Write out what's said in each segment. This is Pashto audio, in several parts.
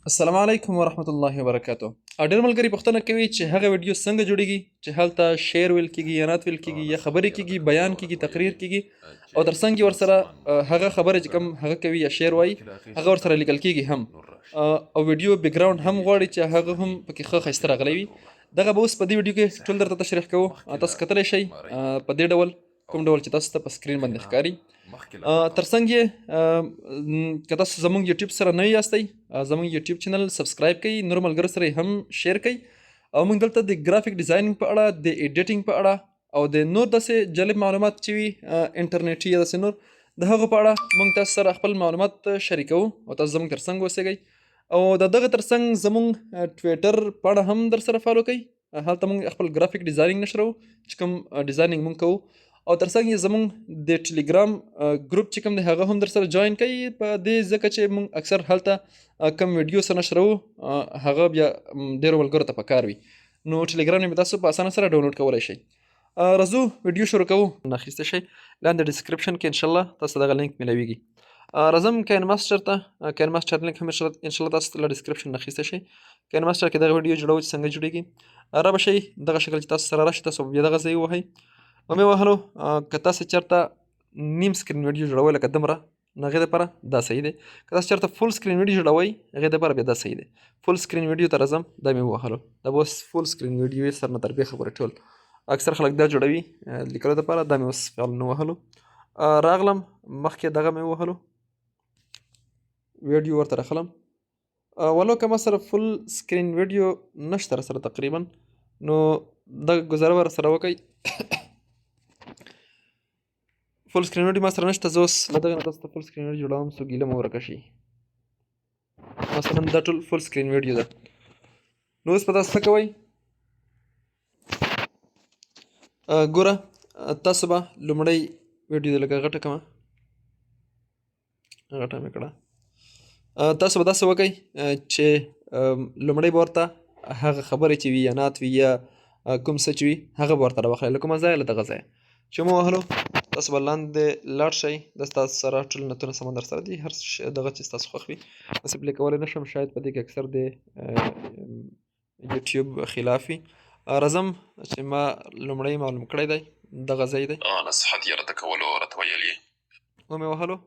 السلام علیکم ورحمت الله وبرکاته. ډېر ملګري پوښتنه کوي چې هغه ویډیو څنګه جوړیږي چې هلته شعر ویل کیږي یا نعت ویل کیږي یا خبرې کیږي، بیان کیږي، تقریر کیږي او ترڅنګ یې ورسره هغه خبرې چې کوم هغه کوي یا شعر وایي هغه ورسره لیکل کیږي هم، او ویډیو background هم غواړي چې هغه هم پکې ښه ښایسته راغلی وي. دغه به اوس په دې ویډیو کې ټول درته تشریح کوو. تاسو کتلی شئ په دې ډول کوم ډول چې تاسو ته په screen باندې ښکاري. ترڅنګ یې که تاسو زمونږ یوټیوب سره نه یاستئ، زمونږ یوټیوب channel subscribe کړئ، نور ملګرو سره هم share کړئ. او موږ دلته د graphic designing په اړه، د editing په اړه او د نور داسې جالب معلومات چې وي انټرنیټي یا داسې نور د هغو په اړه موږ تاسو سره خپل معلومات شریکوو او تاسو زموږ ترڅنګ اوسېږئ. او د دغه ترڅنګ زموږ ټویټر پاڼه هم در سره follow کړئ، هلته موږ خپل graphic designing نشروو چې کوم designing موږ کوو. او ترڅنګ یې زموږ د ټلیګرام ګروپ چې کوم دی هغه هم در سره join کړئ، په دې ځکه چې موږ اکثر هلته کوم ویډیو سره نشروو هغه بیا ډېرو ملګرو ته پکار وي، نو ټلیګرام یې تاسو په اسانه سره download کولی شئ. راځو ویډیو شروع کوو. نه اخیستی شئ، لاندې description کې انشاءالله تاسو دغه لینک میلاویږي. راځم KineMaster ته. KineMaster link هم انشاءالله تاسو له description نه اخیستی شئ. KineMaster کې دغه ویډیو جوړوو چې څنګه جوړیږي. را به شئ دغه شکل چې تاسو سره راشي، تاسو بیا دغه ځای ووهئ. ومې وهلو. که تاسو چېرته نیم screen ویډیو جوړوئ لکه دمره، نو هغې دپاره دا صحیح دی. که تاسو چېرته full screen ویډیو جوړوئ هغې دپاره بیا دا صحیح دی. full screen ویډیو ته راځم، دا مې ووهلو، دا به اوس full screen ویډیو یې سر نه تر بېخه پورې ټول. اکثر خلک دا جوړوي لیکلو دپاره. دا مې اوس فعلا نه وهلو. راغلم مخکې دغه مې ووهلو، ویډیو ورته راخلم. ولو که ما سره full screen ویډیو نشته راسره تقریبا، نو دغه ګزاره به راسره وکئ. full screen ویډیو ما سره نشته، زه اوس له دغه نه تاسو ته full screen ویډیو جوړوم څو ګیله مو ورکه شي. مثلا دا ټول full screen ویډیو ده. نو اوس به تاسو څه کوئ؟ ګوره تاسو به لومړی ویډیو لږه غټه کړم، غټه مې کړه. تاسو به داسې وکئ چې لومړی به ورته هغه خبرې چې وي یا نعت وي یا کوم څه چې وي هغه به ورته راواخلئ. له کومه ځایه؟ له دغه ځایه چې مو وهلو. تاسو به لاندې لاړ شئ، دا ستاسو سره ټول نتونه سمون در سره دي، هر دغه چې ستاسو خوښ وي. داسې play کولی نه شم، شاید په دې کې اکثر د یوټیوب خلاف وي. راځم چې ما لومړی معلوم کړی دی دغه ځای دی. نصیحت یې راته کولو، راته ویل یې. ومې وهلو،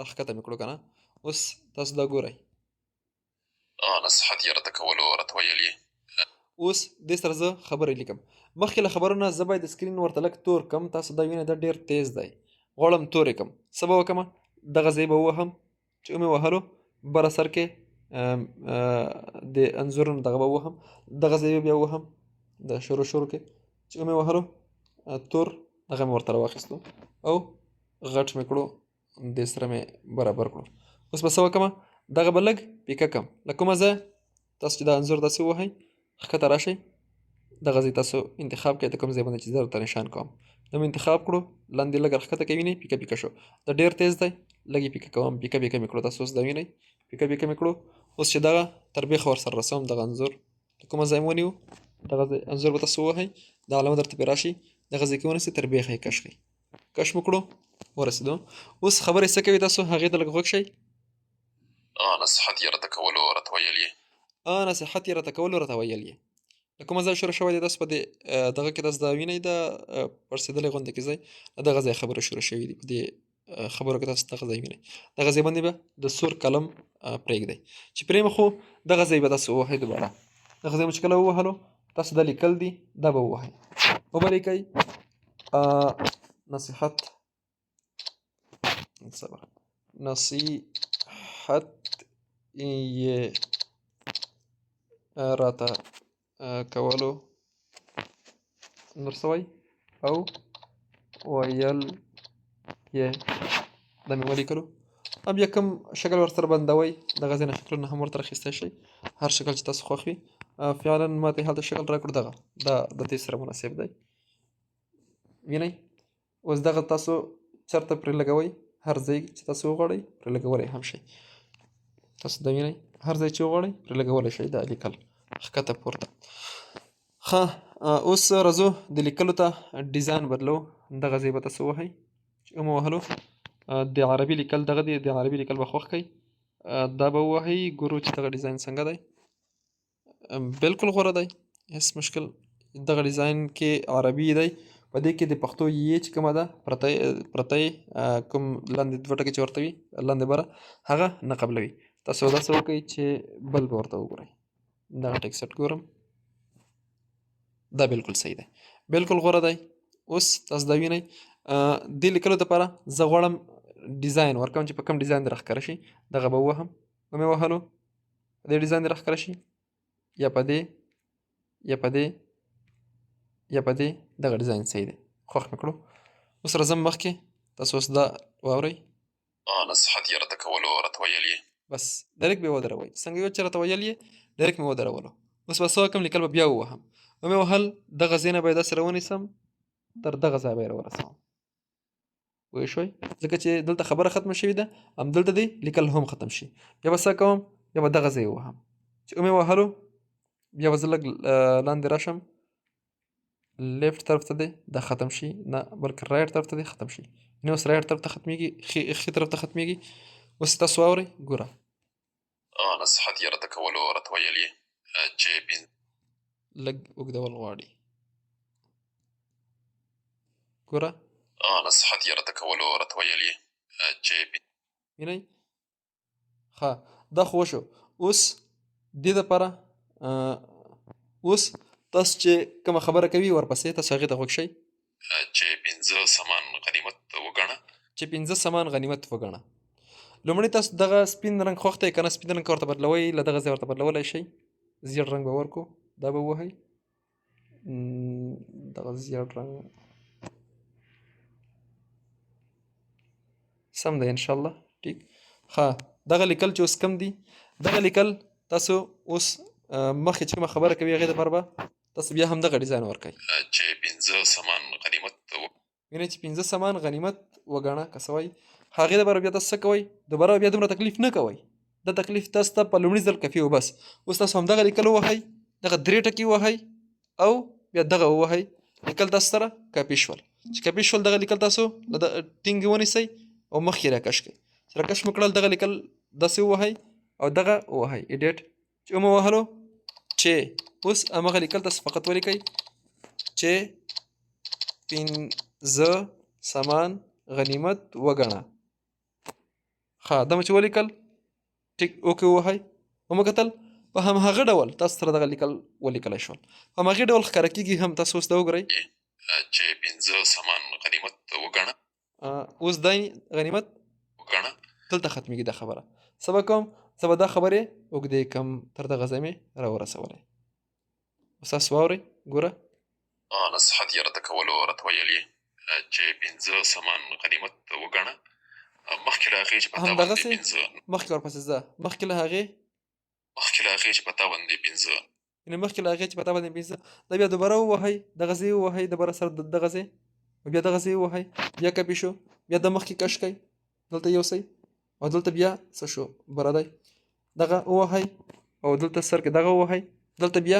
ښکته مې کړو که نه. اوس تاسو دا ګورئ. نصیحت یې راته کولو، راته ویل یې. اوس دې سره زه خبرې لیکم. مخکې له خبرو نه زه باید screen ورته لږ تور کم. تاسو دا وینئ دا ډېر تیز دی، غواړم تور یې کم. څه به وکړم؟ دغه ځای به ووهم. چې ومې وهلو بره سر کې د انځورونو دغه به ووهم، دغه ځای به بیا ووهم د شروع شروع کې. چې ومې وهلو تور دغه مې ورته راواخیستو او غټ مې کړو، دې سره مې برابر کړو. اوس به څه وکړم؟ دغه به لږ پیکه کم. له کومه ځایه؟ تاسو چې دا انځور داسې ووهئ ښکته راشئ، دغه ځای تاسو انتخاب کړئ د کوم ځای باندې چې زه درته نشان کوم. دا مې انتخاب کړو، لاندې لږ راښکته کوي وینئ پیکه پیکه شو. دا ډېر تیز دی، لږ یې پیکه کوم، پیکه پیکه مې کړو. تاسو اوس دا وینئ پیکه پیکه مې کړو. اوس چې دغه تر بېخه ورسره رسوم، دغه انځور له کومه ځای مې ونیو، دغه ځای انځور به تاسو ووهئ، دا علامه درته پرې راشي، دغه ځای کې ونیسئ تر بېخه یې کش کړئ. کش مو کړو، ورسېدو. اوس خبرې څه کوي تاسو هغې ته لږ غوږ شئ. نصیحت یې راته کولو، راته ویل یې. نصیحت یې راته کولو، راته ویل یې. له کومه ځای شروع شوی دی؟ تاسو په دې دغه کې تاسو دا وینئ، دا پړسېدلی غوندې کې ځای، دغه ځای خبرې شروع شوې دي. په دې خبرو کې تاسو دغه ځای وینئ، دغه ځای باندې به د سور قلم پرېږدئ. چې پرې مخو دغه ځای به تاسو ووهئ دوباره. دغه ځای مو چې کله ووهلو، تاسو دا لیکل دي دا به ووهئ، وبه لیکئ نصیحت، صبر، نصیحت یې راته کولو، نور څه وایي او ویل یې. دا مې ولیکلو. بیا کوم شکل ورسره بندوئ، دغه ځای نه شکلونه هم ورته اخیستی شئ، هر شکل چې تاسو خوښ وي. فعلا ما ته یې هلته شکل راکړو، دغه دا د دې سره مناسب دی. وینئ اوس دغه تاسو چېرته پرې لګوئ، هر ځای چې تاسو وغواړئ پرې لګولی هم شئ. تاسو دا وینئ، هر ځای چې وغواړئ پرې لګولی شئ. دا لیکل ښکته پورته. ښه، اوس راځو د لیکلو ته design بدلو. دغه ځای به تاسو ووهئ، چې ومو وهلو د عربي لیکل دغه دی، د عربي لیکل به خوښ کړئ. دا به ووهئ، ګورو چې دغه ډیزاین څنګه دی. بالکل غوره دی، هیڅ مشکل. دغه ډیزاین کې عربي دی، په دې کې د پښتو یې چې کومه ده پرته کوم لاندې دوه ټکي چې ورته وي لاندې بره هغه نه قبلوي. تاسو داسې وکړئ چې بل به ورته وګورئ. دغه ټیکسټ ګورم، دا بالکل صحیح دی، بالکل غوره دی. اوس تاسو دا وینئ، دې لیکلو دپاره زه غواړم ډیزاین ورکوم چې په کوم ډیزاین در ښکاره شي. دغه به ووهم، ومې وهلو، دې ډیزاین در ښکاره شي، یا په دې، یا په دې، یا په دې. دغه ډیزاین صحیح دی، خوښ مې کړو. اوس راځم مخکې، تاسو اوس دا واورئ. نصیحت یې راته کولو، راته ویل یې بس ډایرکټ به یې ودروئ. څنګه یو چې راته ویل یې، ډایرکټ مې ودرولو. اوس به څه وکړم؟ لیکل به بیا ووهم. ومې وهل، دغه ځای نه به یې داسې راونیسم، تر دغه ځای به یې راورسوم. پوه شوئ؟ ځکه چې دلته خبره ختمه شوې ده، همدلته دې لیکل هم ختم شي. بیا به څه کوم؟ بیا به دغه ځای ووهم. چې ومې وهلو، بیا به زه لږ لاندې راشم، لیفت طرف ته دی دا ختم شي، نه بلکې رایټ طرف ته دی ختم شي. نو اوس رایټ طرف ته ختمېږي، ښي طرف ته ختمېږي. اوس تاسو واورئ، ګوره. نصیحت یې راته کولو، راته ویل یې چې لږ اوږدول غواړي. ګوره. نصیحت یې راته کولو، راته ویل یې چې وینئ؟ ښه، دا خو وشو. اوس دې دپاره، اوس تاسو چې کومه خبره کوي ورپسې تاسو هغې ته غوږ شئ. چې 5 سامان غنیمت وګڼه. چې 5 سامان غنیمت وګڼه. لومړی تاسو دغه سپین رنګ خوښ دی که نه، سپین رنګ ورته بدلوئ، له دغه ځای ورته بدلولی شئ. زیړ رنګ به ورکو، دا به ووهئ. دغه زیړ رنګ سم دی انشاءالله، ټیک. ښه، دغه لیکل چې اوس کم دي، دغه لیکل تاسو اوس مخکې چې کومه خبره کوي هغې دپاره به تاسو بیا هم دغه ډیزاین ورکوئ. چې 5 سامان غنیمت وینئ چې 5 سامان غنیمت وګڼه که څه وایي، هغې دپاره بیا تاسو څه کوئ؟ دوباره بیا دومره تکلیف نه کوئ. دا تکلیف تاسو ته په لومړي ځل کافي و بس. اوس تاسو همدغه لیکل ووهئ، دغه 3 ټکي ووهئ او بیا دغه ووهئ، لیکل تاسو سره کاپي شول. چې کاپي شول دغه لیکل تاسو له ټینګ ونیسئ او مخکې راکش کړئ. چې راکش مو کړل دغه لیکل داسې ووهئ او دغه ووهئ ایډیټ. چې ومو وهلو، چې اوس همغه لیکل تاسو فقط ولیکئ چې 5 سامان غنیمت وګڼه. ښه، دا مو چې ولیکل، ټیک اوکې ووهئ، ومو کتل په هم هغه ډول تاسو سره دغه لیکل ولیکلی شول. په هم هغې ډول ښکاره کېږي هم. تاسو اوس دا وګورئ. چې 5 سامان غنیمت وګڼه. اوس دا غنیمت وګڼه. دلته ختمېږي دا خبره. څه به کوم؟ زه به دا خبرې اوږدې کړم تر دغه ځای مې راورسولی. اوس تاسو واورئ، ګوره. نصیحت یې راته کولو، راته ویل یې چې 5 سامان غنیمت وګڼه. مخکې له هغې چې په تا باندې همدغسې پنځه مخکې ورپسې ځه، مخکې له هغې، مخکې له هغې چې په تا باندې 5، یعنې مخکې له هغې چې په تا باندې 5، دا بیا دوباره ووهئ، دغه ځای ووهئ، دوباره سره دغه ځای، او بیا دغه ځای ووهئ، بیا کپي شو، بیا د مخکې کش کړئ، دلته یوسئ، او دلته بیا څه شو، بره دی، دغه ووهئ، او دلته سر کې دغه ووهئ، دلته بیا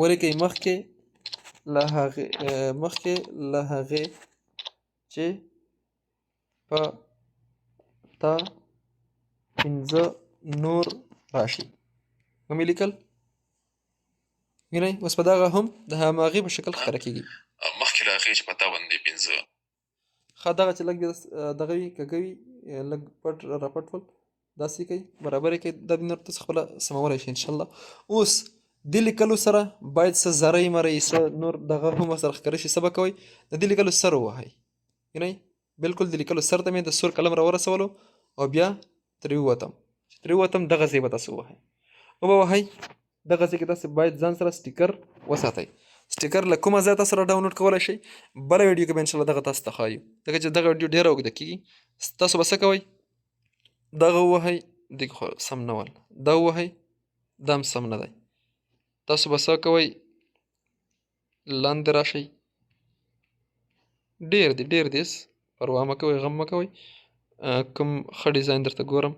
ولیکئ مخکې له هغې، مخکې له هغې چې په تا 5 نور راشي. ومې لیکل، وینئ اوس په دغه هم د هماغې په شکل ښکاره کېږي. مخکې له هغې چې په تا باندې 5. ښه، دغه چې لږ بیا دغه وي، کږه وي، لږ پټ راپټ ول، داسې کوي، برابر یې کوي، دا نور تاسو خپله سمولی شئ انشاءالله. اوس دې لیکلو سره باید څه زری مری څه نور دغه هم ورسره ښکاره شي. څه به کوئ؟ د دې لیکلو سر ووهئ، وینئ بالکل د لیکلو سر ته مې د سور قلم راورسولو او بیا ترې ووتم. چې ترې ووتم دغه ځای به تاسو ووهئ، وبه وهئ. دغه ځای کې تاسو باید ځان سره سټیکر وساتئ. سټیکر له کومه ځایه تاسو را ډاونلوډ کولی شئ؟ بله ویډیو کې به انشاءالله دغه تاسو ته ښایو، ځکه چې دغه ویډیو ډېره اوږده کېږي. تاسو به څه کوئ؟ دغه ووهئ، دې خو سم نه ول، دا ووهئ، دا هم سم نه دی. تاسو به څه کوئ؟ لاندې راشئ، ډېر دی، ډېر دی، پروا مه کوئ، غم مه کوئ. کوم ښه ډیزاین درته ګورم.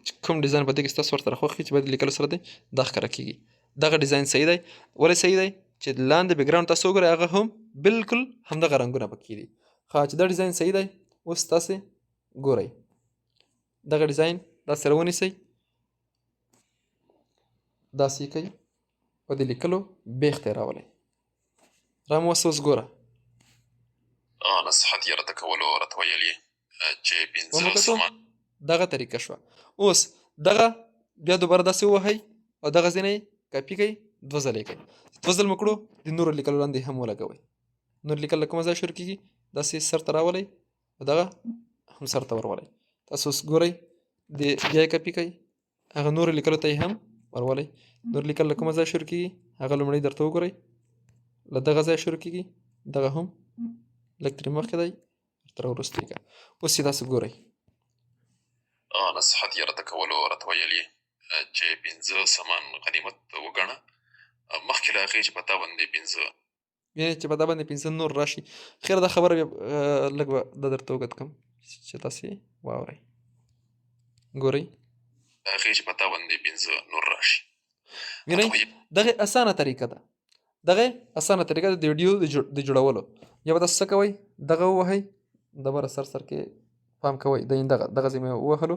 چې کوم ډیزاین په دې کې ستاسو ورسره خوښ وي چې باید لیکلو سره دی دا ښکاره کېږي. دغه ډیزاین صحیح دی. ولې صحیح دی؟ چې لاندې بکګراوند تاسو وګورئ، هغه هم بالکل همدغه رنګونه پکې دي. ښه چې دا ډیزاین صحیح دی. اوس تاسې ګورئ دغه ډیزاین داسې راونیسئ، داسې یې کوئ او د لیکلو بیخ ته یې راولئ. رامو اوس اوس ګوره. نصیحت یې راته کولو، راته ویل یې چې پنځه ومو کتو سامان دغه طریقه شوه. اوس دغه بیا دوباره داسې ووهئ او دغه ځای نه یې کاپي کړئ، دوه ځله یې کړئ. دوه ځل مو کړو، د نورو لیکلو لاندې هم ولګوئ. نور لیکل له کومه ځایه شروع کېږي؟ داسې سر ته راولئ او دغه هم سر ته ورولئ. تاسو اوس ګورئ د بیا یې کاپي کړئ، هغه نورو لیکلو ته یې هم ورولئ. نور لیکل له کومه ځایه شروع کېږي؟ هغه لومړی درته وګورئ، له دغه ځایه شروع کېږي، دغه هم لږ ترې مخکې دی، تر وروسته یې کړه. اوس یې تاسو ګورئ. نصیحت یې راته کولو، راته ویل یې چې پنځه سامان غنیمت وګڼه، مخکې له هغې چې په تا باندې پنځه یعنې چې په دا باندې پنځه نور راشي. خیر دا خبره بیا لږ به دا درته اوږد کړم چې تاسې واورئ. ګورئ هغې چې په تا باندې پنځه نور راشي. وینئ دغه اسانه طریقه ده، دغه اسانه طریقه ده د ویډیو د جوړولو. یا به تاسو څه کوئ، دغه ووهئ، دبره سر سر کې پام کوئ، د دغه دغه ځای مې ووهلو،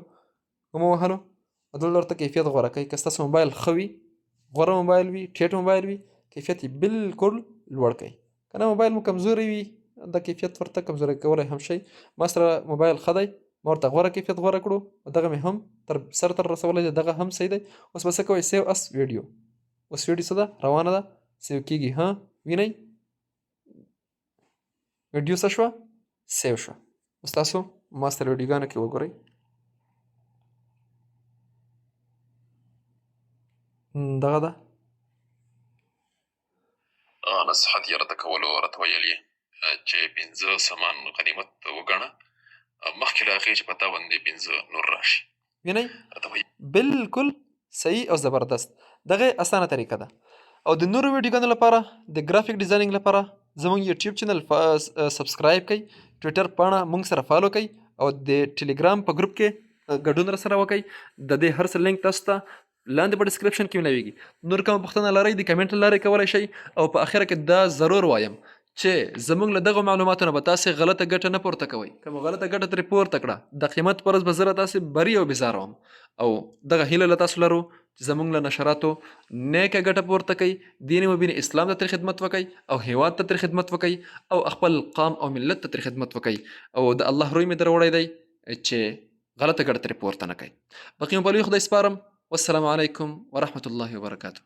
ومو وهلو، دلته ورته کیفیت غوره کوي. که ستاسو موبایل ښه وي، غوره موبایل وي، ټیټ موبایل وي، کیفیت یې بالکل لوړ کوي. که نه موبایل مو کمزوری وي، دا کیفیت ورته کمزوری کولی هم شئ. ما سره موبایل ښه دی، ما ورته غوره کیفیت غوره کړو، دغه مې هم تر سر تر رسولی دی، دغه هم صحیح دی. اوس به څه کوئ، save as video. اوس ویډیو څه ده، روانه ده، save کیږي. ها وینئ ویډیو څه شوه، save شوه. اوس تاسو ما سره ویډیوګانو کې وګورئ. دغه ده. نصیحت یې راته کولو، راته ویل یې چې پنځه سامان غنیمت وګڼه، مخکې له هغې چې په تا باندې پنځه نور راشي. وینئ بالکل صحیح او زبردست. دغه اسانه طریقه ده. او د نورو ویډیوګانو لپاره، د graphic designing لپاره زموږ یوټیوب channel subscribe کړئ، ټویټر پاڼه موږ سره follow کړئ او د ټلګرام په ګروپ کې ګډون را سره وکړئ. د دې هر څه لینک تاسو ته لاندې په description کې ملاویږي. نور کومه پوښتنه لرئ د کمنټ له لارې کولی شئ. او په اخره کې دا ضرور وایم چې زموږ له دغو معلوماتو نه به تاسې غلطه ګټه نه پورته کوئ. که مو غلطه ګټه ترې پورته کړه، د قیمت پر ورځ به زه تاسې بري او بیزار وم. او دغه هیله له تاسو لرو چې زموږ له نشراتو نیکه ګټه پورته کړئ، دین مبین اسلام ته ترې خدمت وکړئ او هیواد ته ترې خدمت وکړئ او خپل قام او ملت ته ترې خدمت وکړئ. او د الله روی مې دروړی دی چې غلطه ګټه ترې پورته نه کړئ. باقي مو په لوی خدای سپارم. والسلام علیکم ورحمة الله وبرکاته.